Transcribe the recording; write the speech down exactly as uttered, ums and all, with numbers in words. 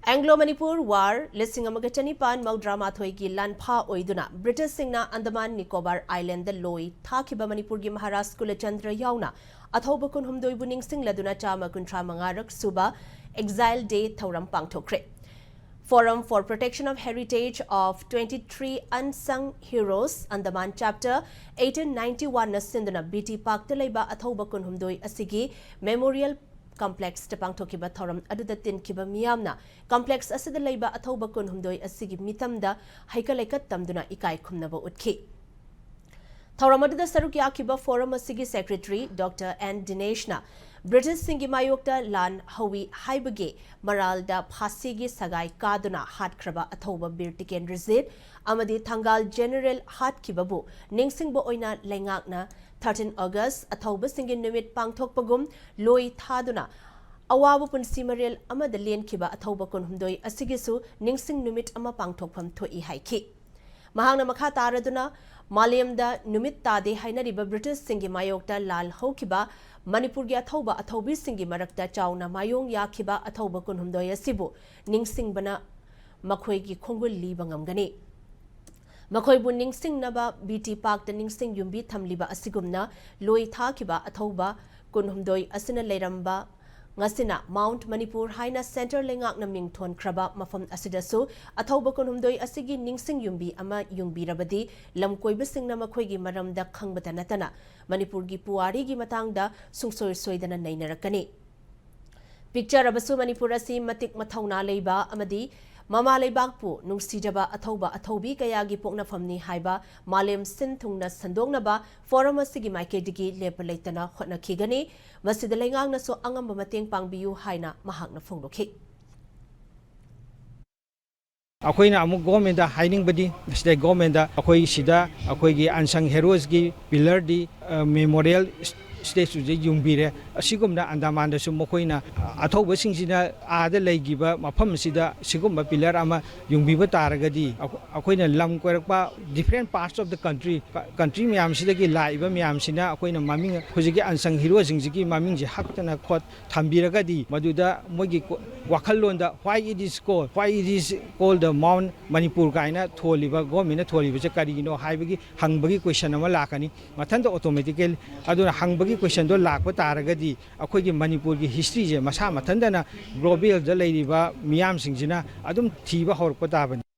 Anglo-Manipur War ꯂꯤꯁꯤꯡ ꯑꯃꯒ ꯆꯅꯤꯄꯥꯟ ꯃꯧꯗ꯭ꯔꯥ ꯃꯥꯊꯣꯏꯒꯤ ꯂꯥꯟꯐꯥ ꯑꯣꯏꯗꯨꯅ ꯕ꯭ꯔꯤꯇꯤꯁꯁꯤꯡꯅ ꯑꯟꯗꯃꯥꯟ ꯅꯤꯀꯣꯕꯥꯔ ꯑꯥꯏꯂꯦꯟꯗ ꯂꯣꯏ ꯊꯥꯈꯤꯕ ꯃꯅꯤꯄꯨꯔꯒꯤ ꯃꯍꯥꯔꯥꯖ ꯀꯨꯂꯆꯟꯗ꯭ꯔ ꯌꯥꯎꯅ ꯑꯊꯧꯕ ꯀꯨꯟꯍꯨꯝꯗꯣꯏꯕꯨ ꯅꯤꯡꯁꯤꯡꯂꯗꯨꯅ ꯆꯥꯝꯃ ꯀꯨꯟꯊ꯭ꯔꯥ ꯃꯉꯥꯔꯛ ꯁꯨꯕ Exile Day ꯊꯧꯔꯝ ꯄꯥꯡꯊꯣꯛꯈ꯭ꯔꯦ꯫ Forum for Protection of Heritage of twenty-three Unsung Heroes, Andaman Chapter, eighteen ninety-one ꯅ ꯁꯤꯟꯗꯨꯅ ꯕꯤ ꯇꯤ ꯄꯥꯔꯛꯇ ꯂꯩꯕ ꯑꯊꯧꯕ ꯀꯨꯟꯍꯨꯝꯗꯣꯏ ꯑꯁꯤꯒꯤ Memorial Complexꯇ ꯄꯥꯡꯊꯣꯛꯈꯤꯕ ꯊꯧꯔꯝ ꯑꯗꯨꯗ ꯇꯤꯟꯈꯤꯕ ꯃꯤꯌꯥꯝꯅ complex ꯑꯁꯤꯗ ꯂꯩꯕ ꯑꯊꯧꯕ ꯀꯨꯟꯍꯨꯝꯗꯣꯏ ꯑꯁꯤꯒꯤ ꯃꯤꯇꯝꯗ ꯍꯩꯀꯠ ꯂꯩꯀꯠ ꯇꯝꯗꯨꯅ ꯏꯀꯥꯏ ꯈꯨꯝꯅꯕ ꯎꯠꯈꯤ꯫ ꯊꯧꯔꯝ ꯑꯗꯨꯗ ꯁꯔꯨꯛ ꯌꯥꯈꯤꯕ Forum ꯑꯁꯤꯒꯤ Secretary Doctor N ꯗꯤꯅꯦꯁꯅ ꯕ꯭ꯔꯤꯇꯤꯁꯁꯤꯡꯒꯤ ꯃꯥꯌꯣꯛꯇ ꯂꯥꯟ ꯍꯧꯏ ꯍꯥꯏꯕꯒꯤ ꯃꯔꯥꯜꯗ ꯐꯥꯁꯤꯒꯤ ꯁꯒꯥꯏ ꯀꯥꯗꯨꯅ ꯍꯥꯠꯈ꯭ꯔꯕ ꯑꯊꯧꯕ ꯕꯤꯔ ꯇꯤꯀꯦꯟꯗ꯭ꯔꯖꯤꯠ ꯑꯃꯗꯤ ꯊꯪꯒꯥꯜ ꯖꯦꯅꯔꯦꯜ ꯍꯥꯠꯈꯤꯕꯕꯨ ꯅꯤꯡꯁꯤꯡꯕ ꯑꯣꯏꯅ ꯂꯩꯉꯥꯛꯅ thirteen August ꯑꯊꯧꯕꯁꯤꯡꯒꯤ ꯅꯨꯃꯤꯠ ꯄꯥꯡꯊꯣꯛꯄꯒꯨꯝ ꯂꯣꯏ ꯊꯥꯗꯨꯅ ꯑꯋꯥꯕ ꯄꯨꯟꯁꯤ ꯃꯔꯦꯜ ꯑꯃꯗ ꯂꯦꯟꯈꯤꯕ ꯑꯊꯧꯕ ꯀꯨꯟꯍꯨꯝꯗꯣꯏ ꯑꯁꯤꯒꯤꯁꯨ ꯅꯤꯡꯁꯤꯡ ꯅꯨꯃꯤꯠ ꯑꯃ ꯄꯥꯡꯊꯣꯛꯐꯝ ꯊꯣꯛꯏ ꯍꯥꯏꯈꯤ꯫ ꯃꯍꯥꯛꯅ ꯃꯈꯥ ꯇꯥꯔꯗꯨꯅ, ꯃꯥꯂꯦꯝꯗ ꯅꯨꯃꯤꯠ ꯇꯥꯗꯦ ꯍꯥꯏꯅꯔꯤꯕ ꯕ꯭ꯔꯤꯇꯤꯁꯁꯤꯡꯒꯤ ꯃꯥꯌꯣꯛꯇ ꯂꯥꯜ ꯍꯧꯈꯤꯕ ꯃꯅꯤꯄꯨꯔꯒꯤ ꯑꯊꯧꯕ ꯑꯊꯧꯕꯤꯁꯤꯡꯒꯤ ꯃꯔꯛꯇ ꯆꯥꯎꯅ ꯃꯥꯌꯣꯡ ꯌꯥꯈꯤꯕ ꯑꯊꯧꯕ ꯀꯨꯟꯍꯨꯝꯗꯣꯏ ꯑꯁꯤꯕꯨ ꯅꯤꯡꯁꯤꯡꯕꯅ ꯃꯈꯣꯏꯒꯤ ꯈꯣꯡꯒꯨꯜ ꯂꯤꯕ ꯉꯝꯒꯅꯤ꯫ ꯃꯈꯣꯏꯕꯨ ꯅꯤꯡꯁꯤꯡꯅꯕ ꯕꯤ ꯇꯤ ꯄꯥꯔꯛꯇ ꯅꯤꯡꯁꯤꯡ ꯌꯨꯝꯕꯤ ꯊꯝꯂꯤꯕ ꯑꯁꯤꯒꯨꯝꯅ ꯂꯣꯏ ꯊꯥꯈꯤꯕ ꯑꯊꯧꯕ ꯀꯨꯟꯍꯨꯝꯗꯣꯏ ꯑꯁꯤꯅ ꯂꯩꯔꯝꯕ ꯉꯁꯤꯅ Mount Manipur ꯍꯥꯏꯅ centre ꯂꯩꯉꯥꯛꯅ ꯃꯤꯡ ꯊꯣꯟꯈ꯭ꯔꯕ ꯃꯐꯝ ꯑꯁꯤꯗꯁꯨ ꯑꯊꯧꯕ ꯀꯨꯟꯍꯨꯝꯗꯣꯏ ꯑꯁꯤꯒꯤ ꯅꯤꯡꯁꯤꯡ ꯌꯨꯝꯕꯤ ꯑꯃ ꯌꯨꯡꯕꯤꯔꯕꯗꯤ ꯂꯝꯀꯣꯏꯕꯁꯤꯡꯅ ꯃꯈꯣꯏꯒꯤ ꯃꯔꯝꯗ ꯈꯪꯕꯇ ꯅꯠꯇꯅ ꯃꯅꯤꯄꯨꯔꯒꯤ ꯄꯨꯋꯥꯔꯤꯒꯤ ꯃꯇꯥꯡꯗ ꯁꯨꯡꯁꯣꯏ ꯁꯣꯏꯗꯅ ꯅꯩꯅꯔꯛꯀꯅꯤ꯫ ꯄꯤꯛꯆꯔꯕꯁꯨ ꯃꯅꯤꯄꯨꯔ ꯑꯁꯤ ꯃꯇꯤꯛ ꯃꯊꯧꯅꯥ ꯂꯩꯕ ꯑꯃꯗꯤ ꯃꯃꯥ ꯂꯩꯕꯥꯛꯄꯨ ꯅꯨꯡꯁꯤꯖꯕ ꯑꯊꯧꯕ ꯑꯊꯧꯕꯤ ꯀꯌꯥꯒꯤ ꯄꯣꯛꯅꯐꯝꯅꯤ ꯍꯥꯏꯕ ꯃꯥꯂꯦꯝ ꯁꯤꯟ ꯊꯨꯡꯅ ꯁꯟꯗꯣꯛꯅꯕ Forum ꯑꯁꯤꯒꯤ ꯃꯥꯏꯀꯩꯗꯒꯤ ꯂꯦꯞꯄ ꯂꯩꯇꯅ ꯍꯣꯠꯅꯈꯤꯒꯅꯤ꯫ ꯃꯁꯤꯗ ꯂꯩꯉꯥꯛꯅꯁꯨ ꯑꯉꯝꯕ ꯃꯇꯦꯡ ꯄꯥꯡꯕꯤꯌꯨ ꯍꯥꯏꯅ ꯃꯍꯥꯛꯅ ꯐꯣꯡꯗꯣꯛꯈꯤ꯫ ꯑꯩꯈꯣꯏꯅ ꯑꯃꯨꯛ governmentꯗ ꯍꯥꯏꯅꯤꯡꯕꯗꯤ, ꯁꯤꯗ governmentꯗ ꯑꯩꯈꯣꯏ ꯁꯤꯗ ꯑꯩꯈꯣꯏꯒꯤ unsung heroesꯀꯤ pillarꯗꯤ, ꯑ, memorial ꯁ꯭ꯇꯦꯆꯨꯁꯦ ꯌꯨꯡꯕꯤꯔꯦ꯫ ꯑꯁꯤꯒꯨꯝꯅ ꯑꯟꯗꯥꯃꯥꯟꯗꯁꯨ ꯃꯈꯣꯏꯅ ꯑꯊꯧꯕꯁꯤꯡꯁꯤꯅ ꯑꯥꯗ ꯂꯩꯈꯤꯕ ꯃꯐꯝ ꯑꯁꯤꯗ ꯁꯤꯒꯨꯝꯕ ꯄꯤꯂꯔ ꯑꯃ ꯌꯨꯡꯕꯤꯕ ꯇꯥꯔꯒꯗꯤ, ꯑꯩꯈꯣꯏꯅ ꯂꯝ ꯀꯣꯏꯔꯛꯄ different parts of the country, country ꯃꯌꯥꯝꯁꯤꯗꯒꯤ ꯂꯥꯛꯏꯕ ꯃꯌꯥꯝꯁꯤꯅ ꯑꯩꯈꯣꯏꯅ ꯃꯃꯤꯡ, ꯍꯧꯖꯤꯛꯀꯤ ꯑꯟꯁꯪ ꯍꯤꯔꯣꯁꯤꯡꯁꯤꯒꯤ ꯃꯃꯤꯡꯁꯦ ꯍꯛꯇꯅ ꯈꯣꯠ ꯊꯝꯕꯤꯔꯒꯗꯤ, ꯃꯗꯨꯗ ꯃꯣꯏꯒꯤ ꯀꯣ-, ꯋꯥꯈꯜꯂꯣꯟꯗ why it is called, why it is called the Mount Manipur ꯀꯥꯏꯅ ꯊꯣꯜꯂꯤꯕ, ꯒꯣꯔꯃꯦꯟꯅ ꯊꯣꯜꯂꯤꯕꯁꯦ ꯀꯔꯤꯒꯤꯅꯣ ꯍꯥꯏꯕꯒꯤ ꯍꯪꯕꯒꯤ ꯀꯣꯏꯁꯟ ꯑꯃ ꯂꯥꯛꯀꯅꯤ꯫ ꯃꯊꯟꯇ automatically, ꯑꯗꯨꯅ ꯍꯪꯕꯒꯤ ꯀꯣꯏꯁꯟꯗꯣ ꯂꯥꯛꯄ ꯇꯥꯔꯒꯗꯤ ꯑꯩꯈꯣꯏꯒꯤ ꯃꯅꯤꯄꯨꯔꯒꯤ ꯍꯤꯁꯇ꯭ꯔꯤꯁꯦ ꯃꯁꯥ ꯃꯊꯟꯇꯅ ꯒ꯭ꯂꯣꯕꯦꯜꯗ ꯂꯩꯔꯤꯕ ꯃꯤꯌꯥꯝꯁꯤꯡꯁꯤꯅ ꯑꯗꯨꯝ ꯊꯤꯕ ꯍꯧꯔꯛꯄ ꯇꯥꯕꯅꯤ꯫